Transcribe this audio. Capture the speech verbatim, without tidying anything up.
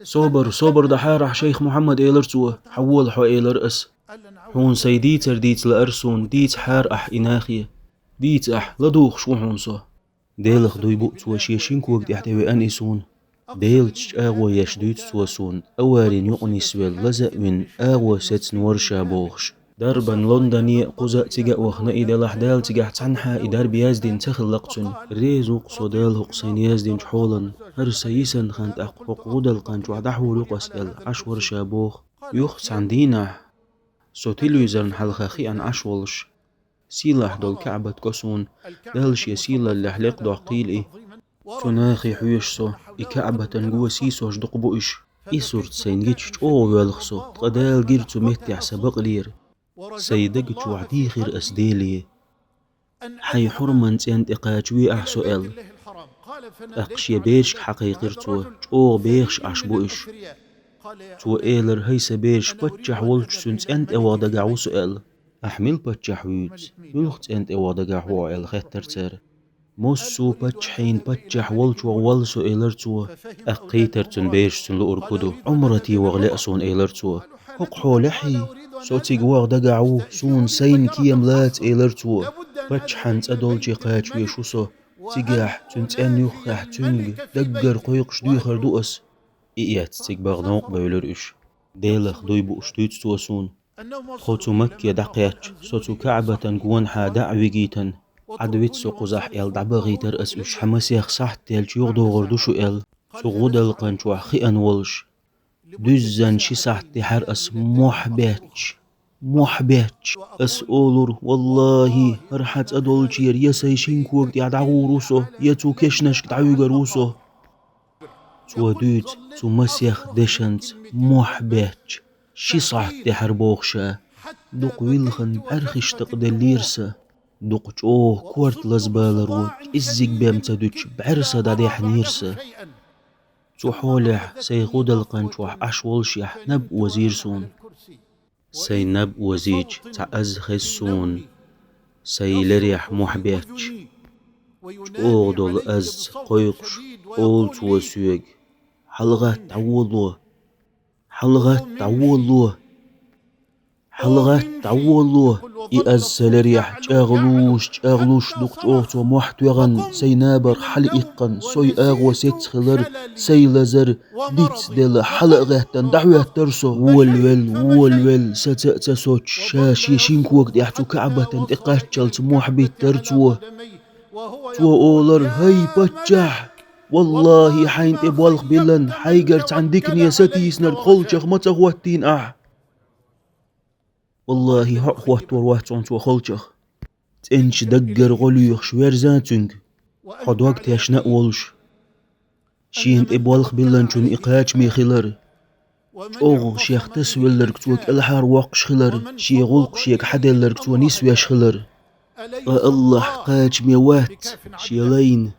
«Собар, собар дахьара ахь, шайх Мухьаммад», — элар цо. «Хьавола хьо», — элар ас. «Хьуна сайн дийцар дийца лаьар суна, дийцахьара ахь и нахе. Дийца ахь, ладугӀуш ву хьуна со». Делах дуй бу цо, шен шин кога тӀехь тӀевеана и суна. Делаца чӀагӀо еш дуьйцу цо суна, аварин юкъа нисвелла, лаза а вина, агӀо сецна вара ша бохуш. Дарбан Лондоне а, кхуза а, цига а вахана и делахь, Дала цигахь цхьанхьа и дарба яздина ца хилла-кх цуьнан. Реза ву-кх со Дала хӀокху сайна яздинчу хьолан. ХӀара сан йисина хан тӀаккха хӀокху гӀудалкхан чохь дӀахьур ю-кх ас аьлла, Ӏаш вара ша боху. Юха цхьана дийнахь, со телевизорна хьалха хиъна Ӏаш волуш, сийлахь долу КаӀбат го суна, Дала шен сийлаллехь лекха доккхийла и. Цу нахе хьоьжуш со, и КаӀбатан го сийсош дукха бу уьш. И сурт сайна гича чӀогӀа воьлху со, ткъа Дала гира цу меттехь сан бакъ лера. Сайн дага чохь дийхира ас Деле: «Хьайн хьурман цӀен тӀе кхачаве ахь со», — аьлла. ТӀаккха шен берашка хьакхайкхира цо, чӀогӀа бехаш Ӏаш бу уьш. Цо элира: «ХӀай сан бераш, паччахь волчу цуьнан цӀен тӀе ваха дагахь ву со», — аьлла. «Ахь мила паччахь вуьйцу? Муьлха цӀен тӀе ваха дагахь ву хьо?» — аьлла, хаьттира цара. «Массо а паччахьийн паччахь волчу ваха воллу со», — элира цо. ТӀаккха кхийтира цуьнан бераш цуьнан луург хӀун ду. «Ӏумрате ваха лаьа суна», — элира цо. «ХӀокху хьолехь? Со цига ваха дагахь ву, суна сайна кема лаца», — элира цо. «Паччахьан цӀа долче кхачавеш ву со. Цигахь, цуьнан цӀенна юххехь, цуьнга даггара кхойкхуш доьхур ду ас». И эцна цига баха новкъа бевлира уьш. Делах дуй бууш дуьйцу цо суна. Тхо цу Макке дӀакхаьчча, со цу КаӀбатан гонахьа дӀа а вигийтина, «Ӏадвита со кхузахь», — аьлла, дӀабахийтира ас уьш, «хьан масех сахьт даьлча юхадогӀур ду шу», — аьлла. Цу гӀудалкхан чохь хиъна волуш, дуьззина ши сахьт дехьара ас мохь бетташ, мохь бетташ. Ас олура: «ВаллахӀи, хӀара хьан цӀа долчера я сайн шин кога тӀехь дӀагӀур ву со, я цу кешнашка дӀавуьгур ву со». Цо дуьйцу, цу масех дешанца мохь бетташ, ши сахьт дехьара боху ша. Дукха вилхина бӀаьрхиш такъаделлера сан. Дукха чӀогӀа корта лазабаларо, кӀеззиг бен ца дуьтуш, бӀаьрса дӀадаьхьнера сан. Цу хьолехь сайн гӀудалкхан чохь Ӏаш волушехь, наб озийра суна. Сайн наб озийча, цхьа аз хеза суна, сайн лерехь мохь бетташ. ЧӀогӀа долу азца кхойкхуш, олу цо соьга: «ХьалагӀатта, дӀаволало! ХьалагӀатта, дӀаволало! ХьалагӀатта, дӀаволало!» И аз сан лерехь чӀагӀлуш, чӀагӀлуш, дукха чӀогӀа цо мохь тоьхна, сайн набарх хьалаиккхина, сой агӀо сецна хилар, сай лазар дицделла, хьала а гӀеттина, дӀахӀоьттира со. Волавелла, волавелла, саца а ца соцуш, ша шен шин кога тӀехь цу КаӀбатан тӀе кхаччалц мохь биттара цо. Цо олура: «ХӀай паччахь! ВаллахӀи, хьайна тӀе болх биллина, хьайгара цхьана дикане сатийсинарг холчах ма ца хӀоттийна ахь. ВаллахӀи, хьо а хӀоттор вац хьуна цо холчах. ЦӀеначу даггара гӀо лоьхуш верза цуьнга, хьо дог тешна а волуш». Шена тӀе болх биллинчун и кхачаме хилар, чӀогӀа шех тасавелларг цо кӀелхьарвоккхуш хилар, шен гӀуллакх шега хьаделларг цо нисвеш хилар. Ткъа АллахӀ кхачаме вац, шен лайна